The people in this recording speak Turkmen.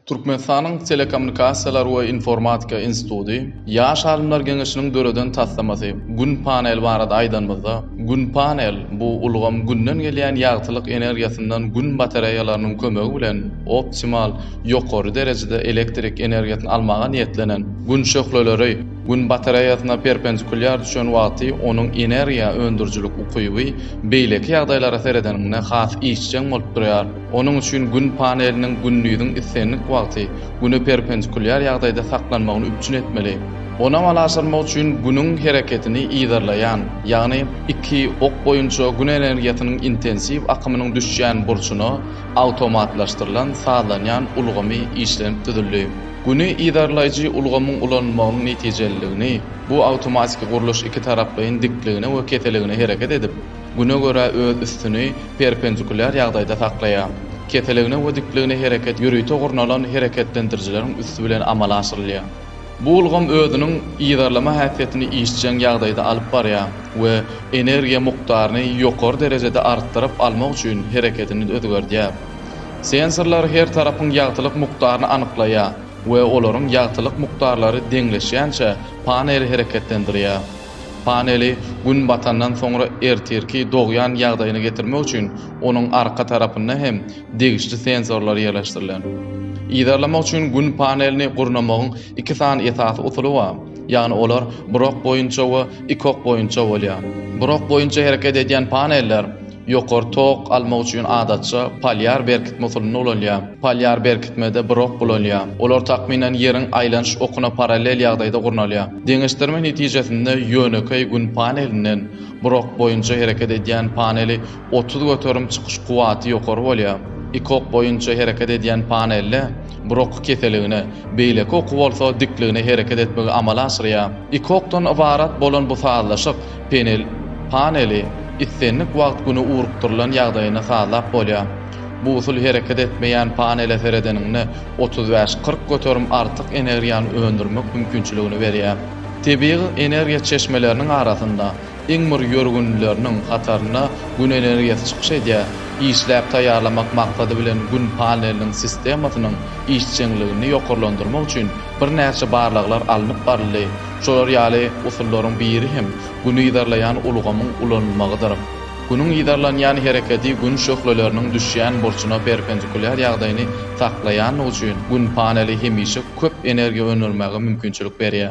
Türkmenistanyň Telekommunikasiýalar we informatika instituty Ýaş alymlar geňeşiniň döreden taslamasy Gün panel barada aýdanymyzda, Gün panel, bu ulgam Günden gelýän ýagtylyk energiýasyndan Gün batareýalarynyň kömegi bilen optimal, ýokary derejede elektrik energiýasyny almaga niýetlenen. Gün şöhleleri Gün batareýasyna perpendikulýar düşen wagty onuň energiýa öndürijilik ukyby beýleki ýagdaýlara seredeniňde has işjeň bolup durýar. Onuň üçin Gün paneliniň gündiziň islendik wagty Güne perpendikulýar ýagdaýda saklanmagyny üpjün etmeli. Ony amala aşyrmak üçin Günüň hereketini yzarlaýan, ýagny iki ok boýunça Gün energiýasynyň intensiw akymynyň düşýän burçuna awtomatlaşdyrylan sazlanýan ulgamy işlenip düzüldi. Güni yzarlaýjy ulgamyň ulanylmagynyň netijeliligini bu awtomatiki gurluş ikitaraplaýyn dikligine we keseligine hereket edip, Güne görä öz üstüni perpendikulýar ýagdaýda saklaýar. Keseligine we dikligine hereket ýörite gurnalan hereketlendirijileriň üsti bilen amala aşyrylýar. Bu ulgam özüniň yzarlama häsiýetini işjeň ýagdaýda alyp barýar we energiýa mukdaryny ýokary derejede artdyryp almak üçin hereketini özgerdýär. Sensorlar her tarapyň ýagtylyk mukdaryny anyklaýar we olaryň ýagtylyk mukdarlary deňleşýänçä paneli hereketlendirýär. Paneli Gün batandan soňra ertirki dogýan ýagdaýyna getirmek üçin onuň arka tarapynda hem degişli sensorlar ýerleşdirilen. Yzarlamak üçin Gün panelini gurnamagyň iki sany esasy usuly bar, ýagny olar bir ok boýunça we iki ok boýunça bolýar. Bir ok boýunça hereket edýän paneller Ýokary tok almak üçin adatça polýar berkitme usulynda ulanylýar. Polýar berkitmede bir ok ulanylýar. Olar takmynan Ýeriň aýlanyş okuna parallel ýagdaýda gurnalýar. Deňeşdirme netijesinde ýönekeý Gün panelinden bir ok boýunça hereket edýän paneli 30% çykyş kuwwaty ýokary bolýar. Iki ok boýunça hereket edýän panelde bir oky keseligine, beýleki oky bolsa dikligine hereket etmegi amala aşyrýar. Iki okdan ybarat bolan bu sazlaşyk Penel, paneli, islendik wagt Güne ugrukdyrylan ýagdaýyna sazlap bolýar. Bu usul hereket etmeýän panele seredeniňde 35, 40% artyk energiýany öndürmek mümkinçiligini berýär. Tebigy energiýa çeşmeleriniň arasynda iň bir ýörgünlileriniň hatarynda Gün energiýasy çykyş edýär. Işläp taýýarlamak maksady bilen Gün paneliniň sistemasynyň işjeňligini ýokarlandyrmak üçin birnäçe barlaglar alnyp baryldy. Şolar ýaly usullaryň biri hem Güni yzarlaýan ulgamyň ulanylmagydyr. Günüň yzarlanýan hereketi Gün şöhleleriniň düşýän burçuna perpendikulýar ýagdaýyny saklaýanlygy üçin Gün paneli hemişe köp energiýa öndürmäge mümkinçilik berýär.